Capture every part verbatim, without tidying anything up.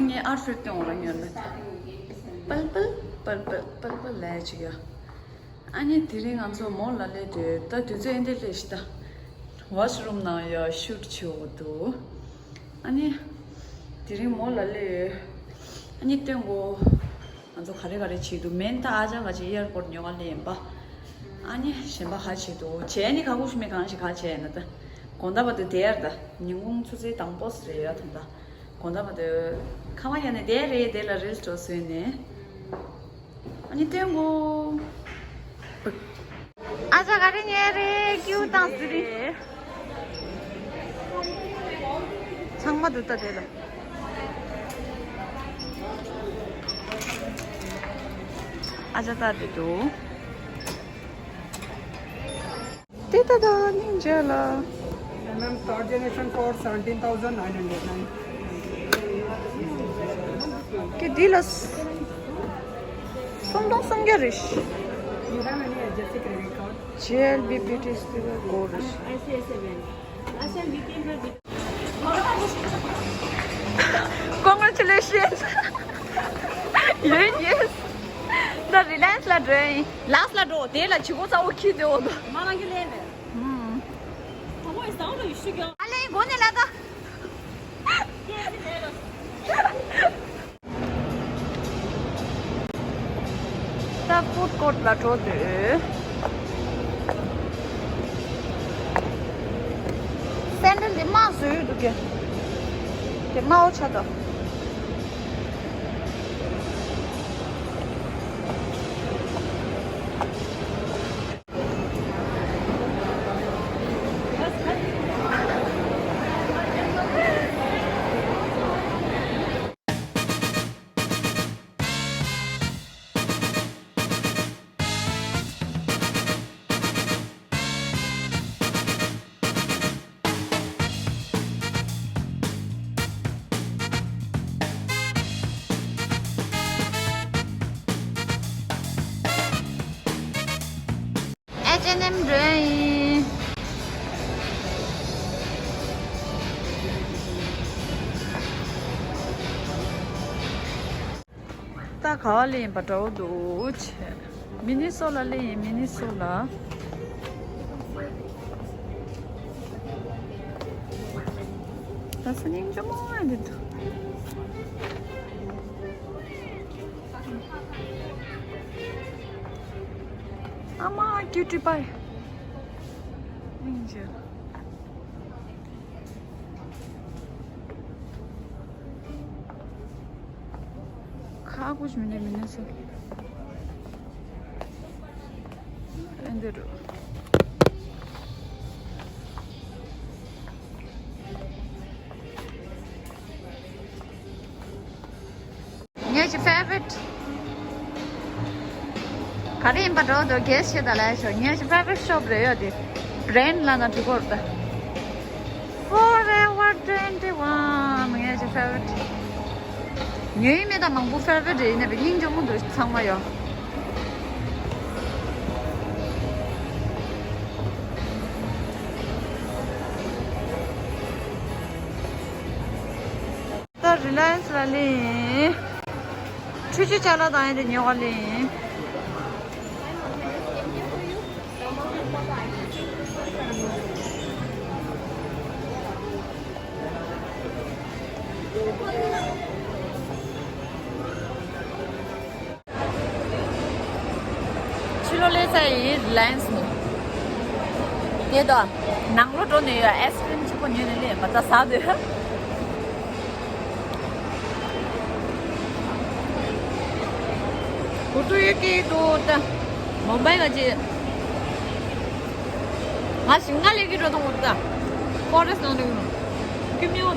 ངའི་ཨར་ཕེར་སྟོན་འོང་ར་ཉོན་ལ། པལ་པལ་པལ་པལ་པལ་པལ་ལས་ཅིག་ཡ། ཨ་ནི་དེ་རིང་ང་ཚོ་མོ་ལ་སླེབས་དུས་ད་དུས་ཚོད་ཨེ་འདྲ་སླེབས་ཤི་ད། ཝ་ཤ་རུམ་ནང་ཡ་ཤུཊ་བྱེད་འོ་འདུག་ཨ་ནི་དེ་རིང་མོ་ལ་སླེབས་ཡོད། ཨ་ནི་སྟོན་གོ། ང་ཚོ་ག་རེ་ག་རེ་བྱེད་འདུག་མེན་ད་ཨ་ཅག་ག་ཅིག་ཨེར་པོརཊ་ཉོ་ག་སླེབས་ཡིན་པ། ཨ་ནི་གཞན་པ་ག་བྱེད་འདུག་བྱས་ནི་ག་གུ་ཤི་མེད་གང་ཞིག་ག་བྱས་ཡིན་ན་ད། དགོང་དག་བར་དུ་དེར་ད། ཉིན་གུང་ཆུ་ཚོད་དང་པོ་སི་རེད་ཡ་ད་ད། དགོང་དག་བར་དུ། ཁ་བ་ཡ་ནི་དེ་རེད་དེ་ལ་རིལ་སི་འགྲོ་སོན་ནས། ཨ་ནི་སྟོན་གོ། ཨ་ཅག་ག་རེ་ཉལ་རེད་ཀྱུ་དང་སི་རེད། ཚང་མ་འདུག་ད་དེ་ལ། ཨ་ཅག་ད་དེ་འདུག་དེ་ད་ད་ནི་མཇལ་ལ། Ma'am, third generation for seventeen thousand nine hundred nine. ཀྱེ་འདི་ལ་སུམ་སྟོང་སུམ་བརྒྱ་རེད། You have any H D F C credit card? J L B P T Silver Gold རེད། I C I C Bank. Last time we came here with Congratulations. Yes, yes. ད་རི་ལ་ཡན་སི་ལ་འགྲོ་ཡིན། ལགས་ལ་འགྲོ། དེ་ལ་བྱི་གོ་ཚ་བོ་ཁྱི་དེ་འོ་དོ། མ་རང་གི་ལས་རེད། ཧུམ། ད་མོ་ཡི་ས་འོ་དོ་ཡི་ཤུ་གྱོ། ཨ་ལེ་ཡི་གོ་ནས་ལ་ད། ད་ཕུཌ་ཀོརཊ་ལ་འགྲོ་དུས། སེན་ཌལ་འདི་དམར་བཟོས་ཡོད་འདུག་གས། དེ་དམར་པོ་ཆགས་འདུག H and M འགྲོ་ཡ་ཡིན། ད་ག་བ་ལ་ཡིན་པ་འདྲ་བོ་འདུག་བྱས། མི་ནི་སོ་ལ་ལ་ཡིན། མི་ནི་སོ་ལ། ད་སང་ཉིན་ཇོ་མོ་ཡང་འདི་འདུག་ཨ་མ་ཀིའུ་ཊི་པའི། ཨིན་ཇི། ཁ་ཁུ་ཞིག་མི་ནས་མི་ནས་སོ། ཨེ་འདི་རུ། ངའི་ཕེ་ཝ་རི་ཊི། ག་རེ་ཡིན་པ་འགྲོ་འདུག་གེ་སི་བྱེད་དང་ལས་ཤོག་ངའི་ཕེ་ཝ་རི་ཊི་ཤོབ་རེད་ཡོད་དེ། བྷི་རེན་ཌི་ལ་ན་འགྲོ་གི་རེད་ད། Forever twenty-one ངའི་ཕེ་ཝ་རི་ཊི། ཉོས་མེད་ད་མང་པོ་ཕེ་ཝ་རི་ཊི་ཡིན་ནས་པའི་སྙིང་རྗེ་མོ་འདུག་ཚང་མ་ཡོད། ད་རི་ལ་ཡན་སི་ལ་ལེན། འཕྲུལ་ཆས་ཅ་ལག་དང་ཡན་དེ་ཉོ་ག་ལེན། ཕྱི་ལོགས་སླེབས་ཚར་ཡིན། རི་ལ་ཡན་སི་ནས། དེ་དོ། ནང་ལོགས་འགྲོ་ནས་ཡོད། ཨའི་སི་ཀི་རིམ་གཅིག་པོ་ཉོས་ནས་སླེབས་པ་ད་ཟ་འདོད། གུ་ཏུ་ཡོད་ཀྱི་འདུག་ད། མོམ་བྷའི་ག་ཅི། ང་ཞིང་ཁ་ལས་ཀྱི་འགྲོ་དང་འོ་ད། ཕོ་རེ་སི་ནང་ལས་ཀྱི་འགྲོ། ཀི་མི་འོ་ད།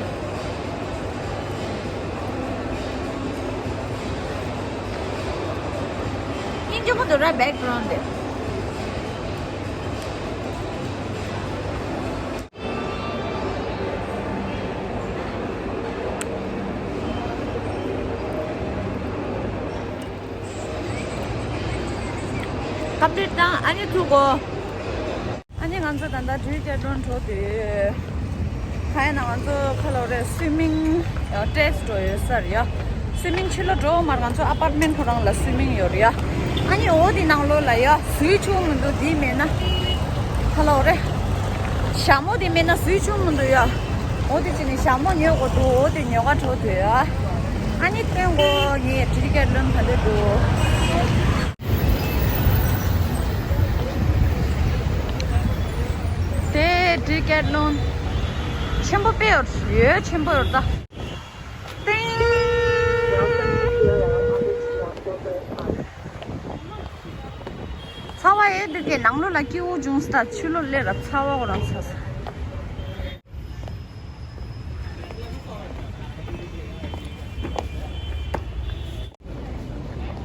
སྙིང་རྗེ་མོ་འདུག་ར་བེག་གྷ་རའུན་ཌི་དེ། ཀམ་པི་ལིཊ་བཏང་། ཨ་ནི་ཐུག་གོ། ཨ་ནི་ང་ཚོ་ད་ལྟ་ཌི་ཀེ་ཐི་ལོན་འགྲོ་དུས། ཁ་ཡ་ན་ང་ཚོ་ཁ་ལོ་རེ་སུའི་མིང་ཊེ་སི་ཊི་འགྲོ་ཡོད་ས་རེད་ཡ། སུའི་མིང་ཕྱི་ལོགས་འགྲོ་མར་ང་ཚོ་ཨ་པར་ཊི་མེན་ཊི་ཁོ་རང་ལ་སུའི་མིང་ཡོད་རེད་ཡ། ཨ་ནི་འོ་དེ་ནང་ལོགས་ལ་ཡ་སུའི་ཆུང་མི་འདུག་དེ་མེད་ན། ཁ་ལོ་རེ། ཞྭ་མོ་དེ་མེད་ན་སུའི་ཆུང་མི་འདུག་ཡ། འོ་དེ་ཅི་ནས་ཞྭ་མོ་ཉོ་དགོས་འདུག་འོ་དེ་ཉོ་ག་འགྲོ་འདོད་ཡ། ཨ་ནི་སྟོན་གོ་ངའི་ཌི་ཀེ་ཐི་ལོན་ག་འདྲ་འདུག་དེ་ཌི་ཀེ་ཐི་ལོན་ཆེན་པོ་དཔེ་ཡོད་ཡོད་ཆེན་པོ་ཡོད་ད། ཏིང་། ཚ་བ་ཡོད་འདུག་གས། ནང་ལོགས་ལ་སྐྱིད་པོ་བྱུང་སྟ། ཕྱི་ལོགས་སླེབས་ར་ཚ་བ་ཁོ་རང་ཚ་ས།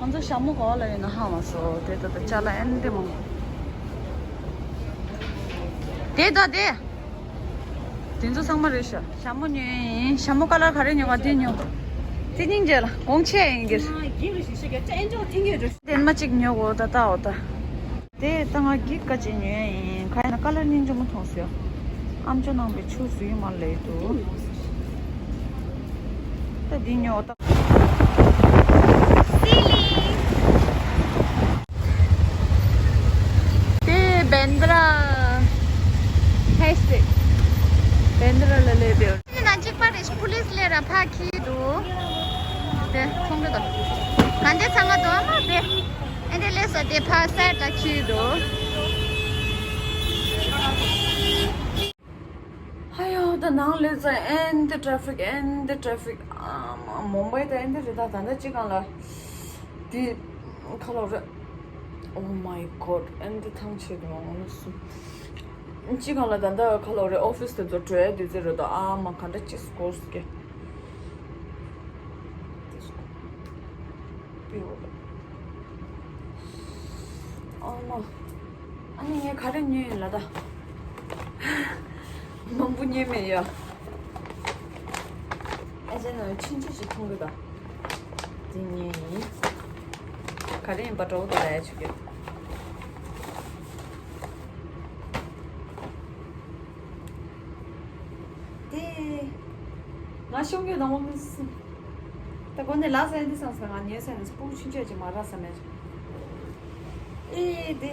ང་ཚོ་ཞྭ་མོ་ག་པ་ལ་ཡོད་ན་ཧ་མ་སོང་། དེ་ད་ད་ཅ་ལག་ཨེ་འདྲ་མང་། དེ་ད་དེ། དེ་ཚོ་ཚང་མ་རེད་ཤག་ཞྭ་མོ་ཉོས་ཡིན། ཞྭ་མོ་ཀ་ལར་ག་རེ་ཉོ་ག་དེ་ཉོ། དེ་སྙིང་རྗེ་ལ་གོང་ཆེ་ཡིན་གྱི། དེ་མ་གཅིག་ཉོ་གོ་ད་ད་འོ་ད། དེ་ད་ང་གི་ཀ་ཅིག་ཉོས་ཡིན། ག་ཡིན་ན་ཀ་ལར་སྙིང་རྗེ་མོ་མཐོང་སོང་། ཨམ་ཅོག་ནང་པའི་ཆུ་བཟོས་མ་ལེ་འདུག་ད་འདི་ཉོ་ད། དེ་བེན་དྲ། ཧེ་སི་ཊེག་བེན་དྲ་ལ་ལས་དེ། ཨ་ནི་ན་གཅིག་པ་རེད། པུ་ལིས་སླེབས་ར་ཕར་འཁྱེར་འདུག་དེ་མཐོང་གི་འདུག་གན་དེ་ཚང་མ་འདུག་ཨ་མ་དེ། ཨེ་འདྲ་སླེབས་སོང་། དེ་ཕར་སའིཌ་ལ་འཁྱེར་འདུག་ཧ་ཡོ། ད་ནང་སླེབས་ཙང་ཨེ་འདྲ་ཊེ་ཕིག་ཨེ་འདྲ་ཊེ་ཕིག་ཨ་མ་མུམ་བྷའི་ད་ཨེ་འདྲ་རེད། ད་ད་ལྟ་ཅི་གང་ལ། དེ་ཁ་ལོ་རེད། Oh my God. ཨེ་འདྲ་ཐང་ཆད་འདུག་ཨ་ནི་སུ། ཅི་གང་ལ་ད་ལྟ་ཁ་ལོ་རེད། ཨོ་ཕི་སི་དེ་ཚོ་གྲོལ་ཡ་དུས་ཚོད་རེད་དོ། ཨ་མ་ག་འདྲ་ཅིག་སྐོར་སྐྱེ། ཨ་མ། ཨ་ནི་ངས་ག་རེ་ཉོས་ཡིན་ལ་ད། མང་པོ་ཉོས་མེད་ཡ། ཨེ་ཅེ་ནང་ཆུང་ཆུང་ཞིག་མཐོང་གི་ད། དེ་ཉོས་ཡིན། ག་རེ་ཡིན་པ་འདྲ་བོ་དེ་ལ་ཡ་ཆུ་གི། དེ། ང་ཤོང་གི་དང་པོ་མི་སྲིད། ད་གོ་ནས་ལ་ཟ་ཡ་འདི་སང་ཟ། ང་ཉལ་ས་ནས་སྤུ་གུ་ཆུང་ཆུང་ཅིག་མ་རག་ས་མེད། ཨེ་དེ།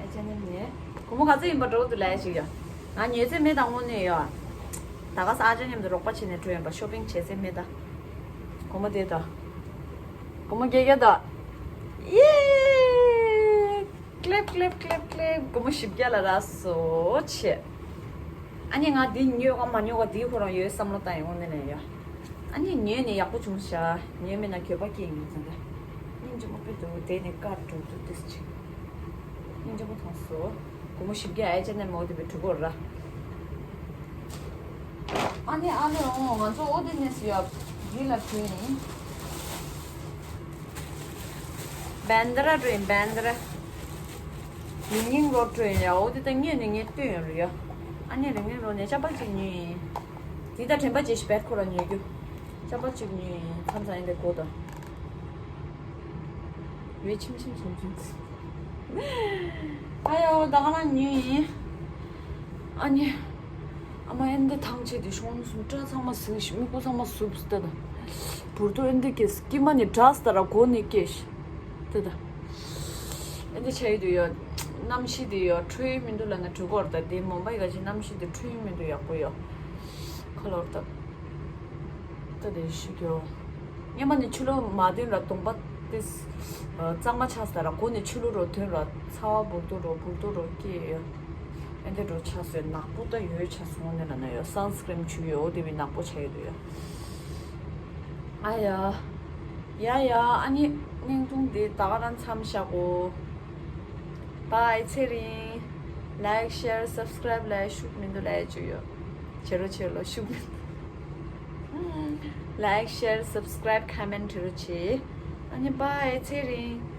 ཨེ་ཅེ་ནེམ་ནས། སྒོར་མོ་ག་ཚོད་ཡིན་པ་འགྲོ་འདུག་ལས་ཞིག་ཡ། ང་ཉལ་ཚད་མེད་དང་དངོས་གནས་ཡ། ད་ག་ས་ཨ་ཅག་མཉམ་དུ་རོགས་པ་བྱས་ནས་འགྲོ་ཡིན་པ། ཤོ་པིང་བྱས་ཚད་མེད་ད། སྒོར་མོ་དེ་ད། སྒོར་མོ་བརྒྱད་བརྒྱ་ད། ཡེ། ཀླེབ་ཀླེབ་ཀླེབ་ཀླེབ། སྒོར་མོ་བཞི་བརྒྱ་ལ་རག་སོ་ཆེ། ཨ་ནི་ང་འདི་ཉོས་ག་མ་ཉོས་ག་འདི་ཁོ་རང་ཡོད་བསམ་བློ་བཏང་ཡོང་ནས་ནས་ཡ། ཨ་ནི་ཉོས་ནས་ཡག་པོ་བྱུང་ཤག་ཉོས་མེད་ན་འགྱོད་པ་སྐྱེ་ཡིན་ཙང་། སྙིང་རྗེ་མོ་དཔེ་འདུག་དེ་ནས་དཀར་འགྲོ་འདུག་ཏིས་ཆེ། སྙིང་རྗེ་མོ་མཐོང་སོ། སྒོར་མོ་བཞི་བརྒྱ་ཨེ་ཅེ་ནེམ་མོ་དེ་བའི་གྲུ་གོར་ར། ཨ་ནི་ཨ་ནི་འོང་། ང་ཚོ་ཨོ་དེ་ནས་སུ་ཡ། འདི་ལ་བྲོས་ཡིན། བན་དར་འགྲོ་ཡིན། བན་དར། རིང་རིང་རོ་འགྲོ་ཡིན་ཡ། འོ་དེ་ད་ངས་ནི་ངས་ལྟོས་ཡོང་རེད་ཡ། ཨ་ནི་རིང་རིང་རོ་ནས་ཅ་པ་གཅིག་ཉོས་ཡིན། དེ་ད་དྲན་པ་བརྗེད་ཤི་བེད་ཁོ་ར་ཉོ་རྒྱུ། ཅ་པ་གཅིག་ཉོས་ཡིན། མཚམས་མཚམས་ཡིན་པའི་སྒོ་ད། ཡོད་ཆེམ་ཆེམ་ཆེམ་ཆེམ། ཨ་ཡོ་ད་ག་ན་ཉོས་ཡིན། ཨ་ནི། ཨ་མ་ཨེ་འདི་ཐང་ཆད་དེ་ཤོང་སུམ་སྐྲ་ཚང་མ་ཟིང་ཞིང་མིག་གུ་ཚང་མ་ཟུབ་སྟེ་ད། བུར་དུ་ཨེ་འདི་སྐྱེས་སྐྱེས་མ་ནི་འདྲ་སྟ་ར་གོ་ནི་སྐྱེས་ཤི། དེ་ད། ཨེ་འདི་ཆ་ཡི་དུ་ཡོད། གནམ་གཤིས་དེ་ཡོད་འཕྲོད་ཡི་མི་འདུག་ལ་ང་གྲུ་གོར་ད་དེ་མོམ་བྷའི་ག་ཅི་གནམ་གཤིས་དེ་འཕྲོད་ཡི་མི་འདུག་ཡག་པོ་ཡོད། ཁ་ལོར་ད། ད་དེ་ཞིག་ཡོད། སྔོན་མ་ནི་ཆུ་ལོག་མ་ཐོན་ལ་གདོང་པ་དེ་གཙང་མ་ཆགས་ས་ར། གོ་ནི་ཆུ་ལོག་རོ་ཐོན་ར་ཚ་བ་འབུར་དུ་རོ་འབུར་དུ་རོ་སྐྱེས་ཡོད། ཨེ་འདི་འགྲོ་ཆ་སོས་ནག་པོ་ད་ཡོད་ཆ་སོང་ནི་ལ་ན་ཡོད། སན་སི་ཀྲིན་བྱུགས་ཡོད། འོ་དེ་བི་ནག་པོ་ཆ་ཡོད་དུ་ཡོད། ཨ་ཡ། ཡ་ཡ། ཨ་ནི་བརྙན་ཐུང་འདི་ད་ག་རང་མཚམས་བཞག་གོ། བཱའི། ཚེ་རིང་། ལའིག་ཤེར་སབ་སི་ཀ་རའིབ་ལ་ཤུགས་མི་འདུག་ལ་ཡ་བཅུག་ཡོད། བྱེད་རོགས་བྱེད་ལོ་ཤུགས་མི་འདུག་ལའིག་ཤེར་སབ་སི་ཀ་རའིབ་ཁོ་མེན་ཊི་བྱེད་རོགས་བྱེད། ཨ་ནི་བཱའི། ཚེ་རིང་།